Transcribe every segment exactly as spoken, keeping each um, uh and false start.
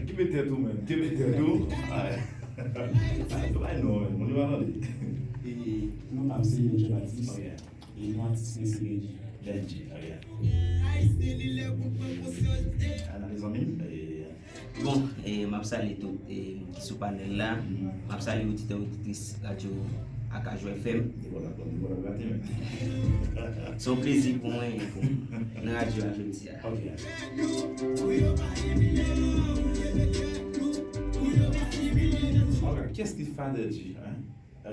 Kenbe tèt ou menm, kenbe tèt ou. Ay. Ay, non, men, moun yo pa tande. E, non pa m se Young Jean Baptiste. Ok. E non atis mwen se Benji. Benji, ok. Ala, mezanmi, e, bon, e, m ap salye tout, e, moun ki sou panèl la. M ap salye oditè, oditris radyo Akajou F M. Se yon plezi pou mwen, pou, nan radyo a jodi a. Ok. Ok, kiyès ki Father G, hein?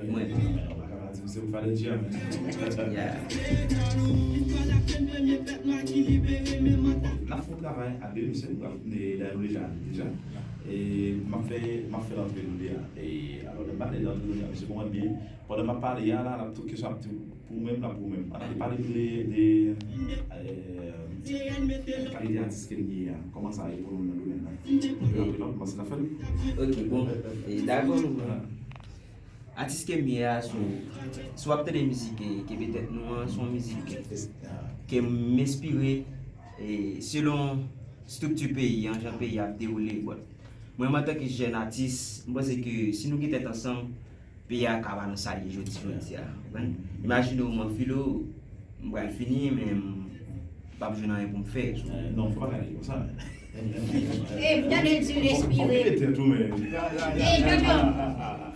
Mwen. Ou pa ka pa di m se ou Father G a, men. Yeah. N ap fè yon travay a de, mesye, nou pral, e, dayè nou deja, deja. E, m ap fè, m ap fè l antre nou de a. E, alò, lè m pale l antre nou de a, mesye, konprann byen. Pandan m ap pale a la, l ap tou kesyon ap tou pou ou menm, l ap pou ou menm. Ann ale pale de, de, e, kalite atis ke l ye a. Kòman sa ye pou nou nan domèn nan? Rapid, non? Kòmanse nan fè l. Ok, bon. E, dakò, nou. Atis ke m ye a, si w, si w ap tande mizik, e, Kenbe Tèt Nou an, se yon mizik ke, ke m enspire, e, selon estrikti peyi an, jan peyi a ap dewoule. Bon, mwen menm antanke jèn atis, m panse ke si nou gen tèt ansanm, peyi a ka pa nan sa l ye jodi, jodi a. Konprann? Imajine w, mwen filo, m pral fini, men m p ap jwenn anyen pou m fè. Eh, non, fò pa gade konsa, men. E, m tande l di l espire. Fò kenbe tèt ou, men. E, tonton,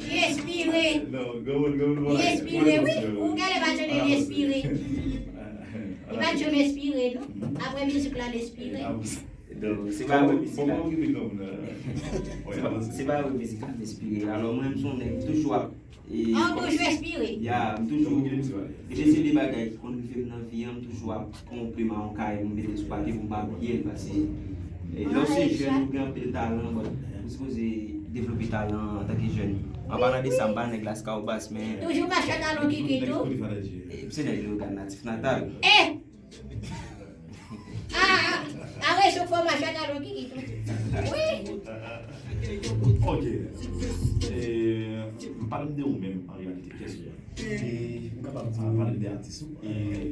li espire. Non, granmoun, granmoun, li espire, wi. Ou genlè pa tande li espire. Li pa t janm espire, non. Apre mizik la, l espire. Donk, se pa vre mizik la. Se pa, se pa vre mizik la m enspire. Alò, mwen, m se yon nèg toujou ap, e, ah, ou toujou enspire? Ya, m toujou gen de seri de bagay ki konn rive m nan vi an, m toujou ap pran yon plim a yon kay, m mete sou papye pou m pa bliye l, paske, e, lè w se jèn, ou gen anpil talan, but ou sipoze devlope talan an antanke jèn. An palan de sa, m pa nèg Lascahobas, men toujou mache ak Alon Kiki tou. E, m se nèg Leyogàn natif natal. Eh! Ah, ah, ah, wi, sou fòmasyon nan Loki tou. Wi. Ok. E, pale m de ou menm, an reyalite, kiyès ou ye? E, m kapab di, pale m de atis ou, e,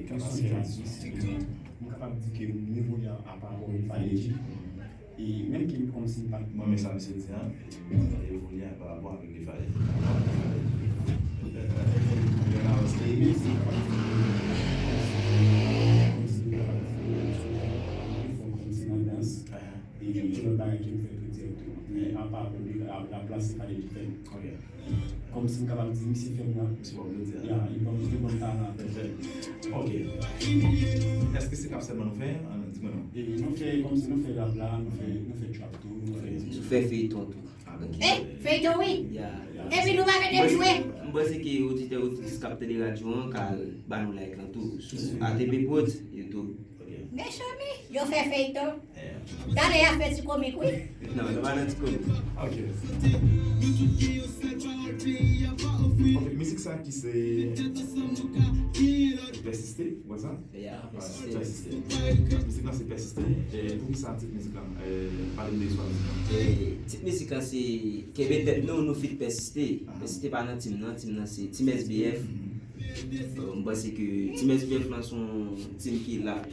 kapasite atis ou. M kapab di ke m evolye a pa rapò avèk Faye G. E menm ke m kòmsi m pa t. Mwen, men sa misye di a, evolye pa rapò avèk li fale. Kòmsi nan dans, e gen lòt bagay ke m fè tou dirèkteman. Men apa la plase fale li fè. Ok. Kòmsi m kapab di, misye fè m rap. Misye fè w jodi a. Ya, li ban m, li ban m talan. Ok. Èske se rap sèlman nou fè? An, di mwen non. E nou fè, kòmsi nou fè rap la, nou fè, nou fè trap tou, nou fè. Ou fè feyton tou. Ah, bon. Eh, feyton, wi. Ya. Epi nou pa mete m jwe. M panse ke oditè, oditris k ap tande radyo an ka al ba nou like lan tou. Sou A T P Prod, YouTube. Ok. Mechami, yo fè feyton. Talè y ap fè ti komik, wi. Non, nou pa nan ti komik. Ok. Ok, mizik sa ki se Pèsiste, ou wè sa? Ya, Pèsiste. Pèsiste. Mizik lan se Pèsiste. E poukisa tit mizik lan? E pale m de istwa mizik lan. E tit mizik lan se Kenbe Tèt Nou, nou feat Pèsiste. Pèsiste pa nan team nan, team nan se Team S B F. Euh, m panse ke Team S B F lan se yon team ki laj.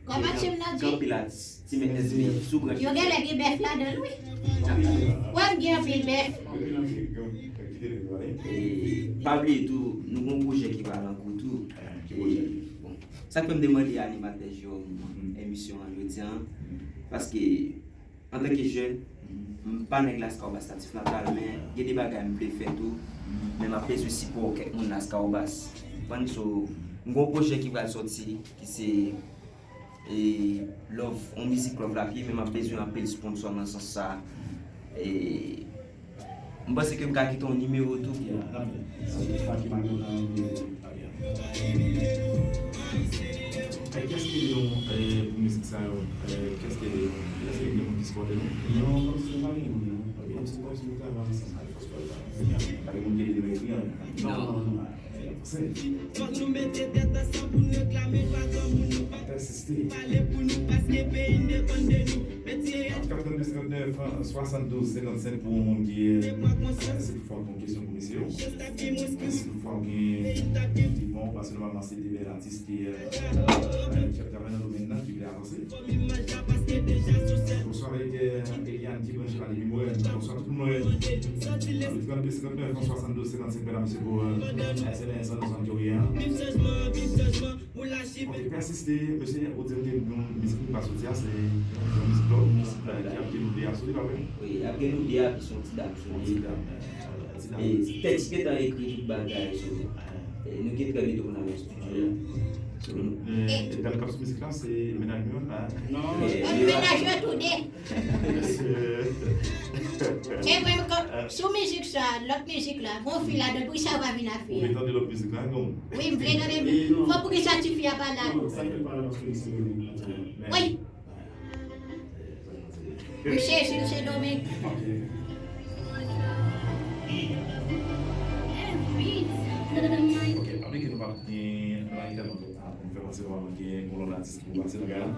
Kòman team nan di? Gen anpil atis, Team S B F sou branch. Yo genlè gen bèf ladan l, wi. Wè m gen anpil bèf. E pa bliye tou, nou gen yon pwojè ki pral an kou tou. E, bon, sa k fè m te mande animatè Jérôme emisyon an jodi a, paske antanke jèn, m pa nèg Lascahobas natif natal, men gen de bagay m vle fè tou, men m ap bezwen sipò kèk moun Lascahobas. Ou konprann? So, m gen yon pwojè ki pral sòti, ki se, e, love, yon mizik love la, men m ap bezwen anpil sponsò nan sans sa. E, m panse ke m ka kite yon nimewo tou. Ya, n ap fè. Sa se pa ki pa gen nan nimewo. E, kiyès ki ede w, e, pou mizik sa yo? E, kiyès ki ede w? Èske gen moun ki sipòte nou? Non, kòmsi nou pa gen moun, non. Kòmsi, kòmsi nou travay ansanm. Pa gen moun ki ede nou ekri anyen? Non, non, non. Fòk nou mete tèt ansanm pou n reklame dwa granmoun nou. Pa pèsiste. Pale pou nou, paske peyi n depann de nou. Mete. Katrevendis trannèf, swasanndouz senkannsenk pou yon moun ki, e, se pou fòk yon kesyon pou mesye yo. E si toutfwa w gen, di bon, paske nòmalman se de bèl atis ki, e, ki ap travay nan domèn nan, ki vle avanse. Kòm imaj la, paske deja sou Trente-neuf, soixante-douze, cinquante-cinq, mesdames, messieurs, pour, euh, S N S, nous sommes curieux, hein. Ok, pèsiste, mesye, ou di m ke yon mizik ki pa soti a, se yon mizik love, mizik la, ki ap gen nou de a soti, pa vre? Wi, ap gen nou de a, pi se yon ti dam soti. Yon ti dam, euh, ti dam. E tèks gentan ekri tout bagay, so, e nou gen trè byento pou n al nan estidyo. So, e, e dam k ap sou mizik la, se mennaj mwen an la. Non, e, e mennaj yo tou de. Se vre, m kon, sou mizik sa, lòt mizik la, gon fi ladan, poukisa yo pa vin ak fi a? Ou vle tande lòt mizik la, non? Wi, m vle tande, fò poukisa ti fi a pa la? Wi. M sezi, m Sendomeng. Ok, pa bliye ke nou p ap gen lay tèlman twòp tan pou nou fè pase, nou pa manke yon lòt atis ki pou pase nan kay la.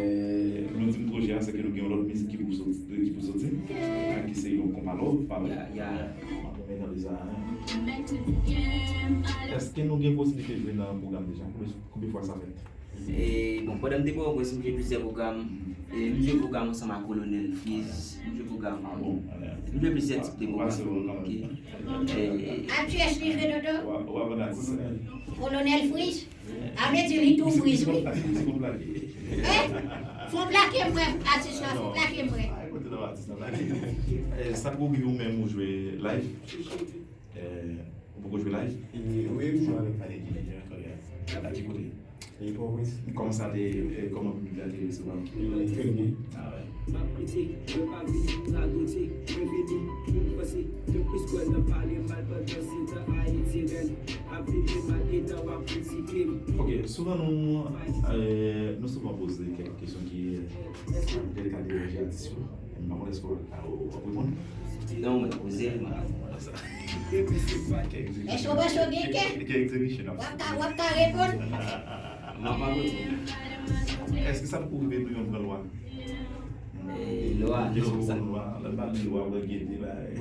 Eh, nou di m pwojè a, se ke nou gen yon lòt mizik ki pou soti, ki pou soti, eh, ki se yon konpa love, pa vre? Ya, ya. M ap renmen tande sa, hein. Èske nou gen posiblite jwe nan pwogram deja? Konbyen, konbyen fwa sa fèt? E, bon, pandan m te Pòtoprens, m jwe plizyè pwogram. E, m jwe pwogram ansanm ak Kolonèl Freez. M jwe pwogram. Ah bon? M jwe plizyè tip de pwogram. Ok. E, Ap jwe, èske li jwe, Toto? Ou a, ou a vann atis, hein? Kolonèl Freez? A vle di li tou friz, wi. Hein? Fon plake mwen, atis la, fon plake mwen. Ay, kote nan atis la plake? Eh, sa poko rive ou menm ou jwe live? Eh, ou poko jwe live? Wi, m jwe avèk Faded Teenager, Korea. A ki kote? E Pòtoprens. Kòman sa te, eh, kòman piblik la te resevwa w? Trè byen. Ah, wè. M ap kite, mwen pa vini pou radote, mwen vini pou m panse, yo plis kwè nan pale mal pandan se tan Ayiti, men ap vini mal etan w ap kritike m. Ok, souvan nou, eh, nou souvan poze kèk kesyon ki, eh, pètèt ka deranje atis yo. M pa konn èske w ap reponn. Non, mwen poze l, mwen ap reponn sa. Èske w panse w gen kè? Kè egzekisyon ap. W ap ka, w ap ka reponn? Non, pa reponn. Èske sa poko rive nou yon gran lwa? Eh, lwa, non, sa. Lè n pale de lwa, mwen gete bagay.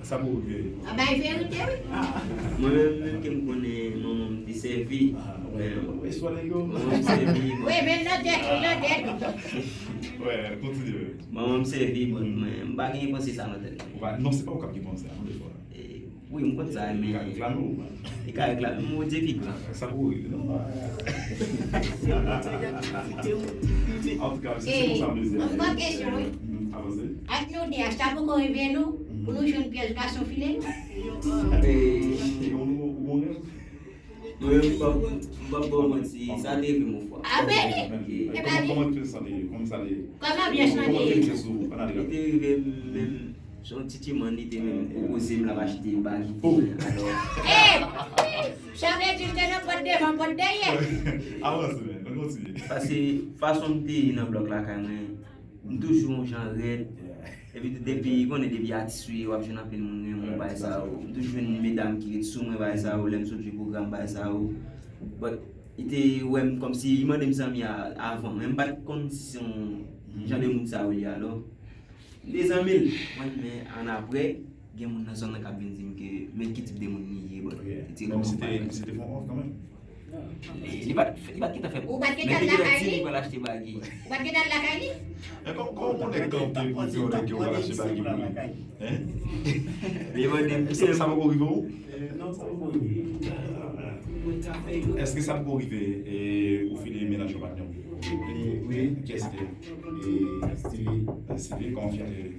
Sa poko rive. A bay verite, wi. Mwen menm, menm ke m konnen manman m te sèvi. Manman m sèvi, bon. Wi, men nan tèt ou, nan tèt ou. Wè, kontinye, wi. Manman m sèvi, bon, mwen, m pa gen panse sa nan tèt mwen. Non, se pa ou k ap gen panse a, non, defwa. Eh, wi, m konn sa, men. Li ka reklame w. Li ka reklame m, Bondye pi gran. Sa pou rive, non? Antouka, mesye, se konsa m lezi a. Mwen gen kesyon, wi. Avanse. Ak nou de a, sa poko rive nou, pou nou jwenn pyès gason file nou? Eh, ou gon rèv? Mwen, m p ap, m p ap ba w manti, sa te rive m yon fwa. Ah, ben, e pa li. Kòman, kòman te sante? Kòman sa te? Kòman byen sante? Kòman te sou? Li te rive m menm, se yon ti timoun, li te menm pwopoze m l ap achte bagi pou mwen, alò. Eh! Sa vle di l te nan pòt devan, pòt dèyè. Avanse, men, ann kontinye. Paske fason m te ye nan blòk lakay mwen, m toujou yon jan rèd. Epi tou, depi, konnen depi atis ou ye, w ap jwenn anpil moun renmen w, bagay sa yo. M toujou jwenn medam ki ret sou mwen, bagay sa yo, lè m sot jwe pwogram, bagay sa yo. But, li te wè m kòmsi, li mande m zanmi a avan, men m pa t konn si se yon jan de moun sa yo ye, alò. M te zanmi l, mwen, men annapre, gen moun nan zòn nan k ap vin di m ke men ki tip de moun li ye, bon, li te kòmanse pale. Li pa t, li pa t gentan fè m. Ou pa t gentan al lakay li? Li pral achte bagi. Ou pa t gentan al lakay li? Men kòman, kòman pou nèg kanpe pou di yon nèg ke w pral achte bagi pou li? Hein? Li mande m. Sa, sa poko rive w? Èske sa poko rive, eh, ou file mennaj yon patnè w? Wi. Kiyès li te? Steevie. Steevie, kòman fi a te rele?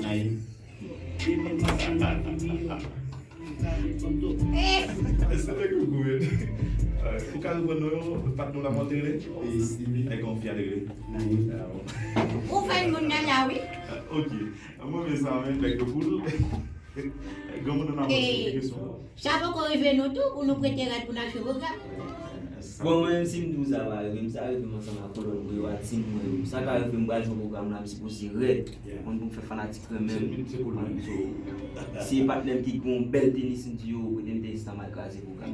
Naïm. Se te koukou, wi. Ou ka reprann non yo, patnè w la, kòman te rele? Steevie. E kòman fi a te rele? Naïm. Ah, bon. Ou fè moun nan la, wi. Ok. Mwen men sa, men, nèg de poul. Granmoun nan avanse, gen kesyon. Sa poko rive nou tou, pou nou prete rad pou n al jwe pwogram? Bon, mwen menm, si m di w sa pa rive m, sa rive m ansanm ak kolòn mwen yo, ak tim mwen yo. Sa ka rive m pral jwe pwogram la, m sipoze rèd. Mwen pou m fè fanatik renmen m. So, si e patnè m ki gen yon bèl tenis, m di yo, prete m tenis la, m al kraze pwogram.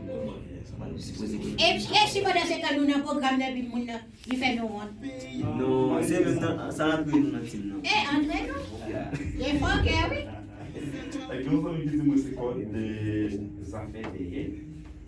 Mwen, m sipoze gen. E, e si pandan se tan nou nan pwogram nan, epi moun nan, li fè nou wont? Non, se menm nan, sa antre nou nan tim nan. E, antre nou? Ya. Gen fòkè, wi. Gen yon zanmi ki di mwen se kòd de zafè dèyè.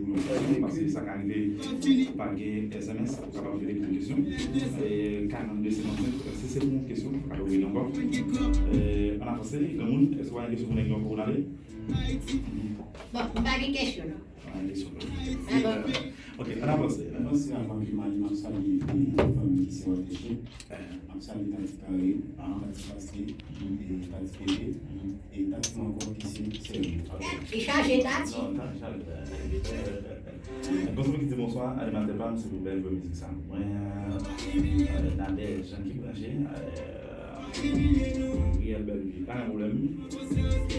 pou yon kesyon, paske sa ka rive ou pa gen S M S, ou kapab rele pou yon kesyon. E, karannde senkannsenk, si se pou yon kesyon, ou kapab rele ankò. E, ann avanse, granmoun, èske w pa gen kesyon pou nèg yo ankò pou n ale? Bon, m pa gen kesyon, non. Pa gen kesyon. Dakò. Ok, ann avanse. Mwen se avan ke m ale, m ap salye fanmi ki se Walter Chip. M ap salye Tati Kare, Tati Paske, e Tati Pepe, e Tati ankò ki se Sèvi. Li chaje Tati. Non, Tati chaje. Gon moun ki di bonswa, animatè pa m, silvouplè, jwe mizik sa. Mwen, Nadège, jan ki branche, Gabriel Bellevue, pa gen pwoblèm.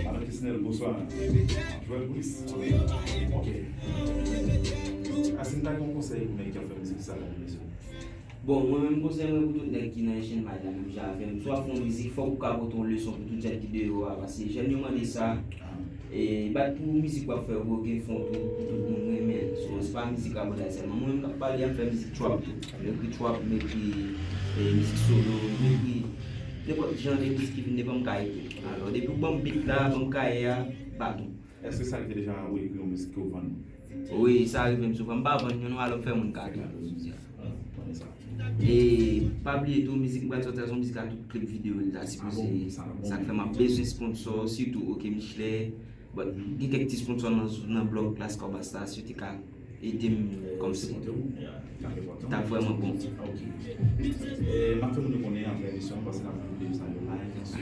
Madan Kesnel, bonswa. Joel Brice. Ok. Asim, ta gen yon konsèy pou nèg ki ap fè mizik sa, mesye? Bon, mwen menm konsèy mwen pou tout nèg ki nan Haitian Mind la menm jan avè m, si w ap fè yon mizik, fòk ou ka pote yon leson pou tout jèn ki deyò a, paske jèn yo mande sa. E bat pou mizik w ap fè yo, gen fon tou, pou tout moun renmen l. So, se pa mizik rabòday sèlman. Mwen menm k ap pale, m ap fè mizik trap tou. M ekri trap, m ekri mizik solo, m ekri nenpòt jan de mizik ki vin devan m ka ekri. Alò, depi w ban m beat la, ban m kayè a, baton. Èske sa rive deja ou ekri yon mizik ke w vann? Wi, sa rive m souvan. M pa vann youn, alò m fè moun ka tande mizik. E pa bliye tou, mizik m pral sòti a se yon mizik a tout klip videyo li ta sipoze. Sa k fè m ap bezwen sponsò, sitou Ok Michelet. But gen kèk ti sponsò nan, nan blòk Las Kòbas la, si yo te ka ede m kòmsi. T ap vrèman bon. M ap fè moun yo konnen apre emisyon an, paske n ap pibli sa yo live sou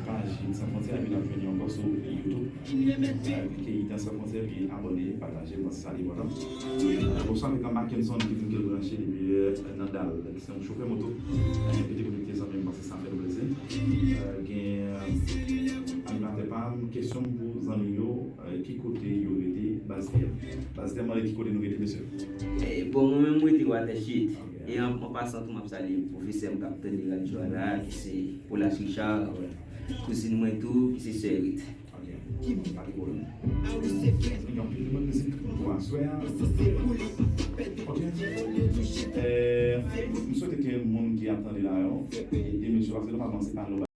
paj Hit Sans Frontières, epi n ap jwenn yo ankò sou YouTube. Klike Hit Sans Frontières, epi abòne, pataje, paske sa enpòtan. Bonswa avèk Mackenson ki di m ke l branche depi nan Dal, ki se yon chofè moto. Rete konekte zanmi m, paske sa fè nou plezi. Gen animatè pa m, kesyon m pou zanmi yo, ki kote yo rete, Baz T M? Baz T M, mande ki kote nou rete, mesye. Bon, mwen menm, mwen rete Watershit. E an pasan tou, m ap salye pwofesè m k ap tande radyo a la, ki se Polas Richard, kouzin mwen tou, ki se Sè Rit. Ok, pa gen pwoblèm. Gen anpil de bòn mizik pou aswè a. Ok. M swete ke moun ki ap tande la yo, ede mesye, paske nòmalman se pa nou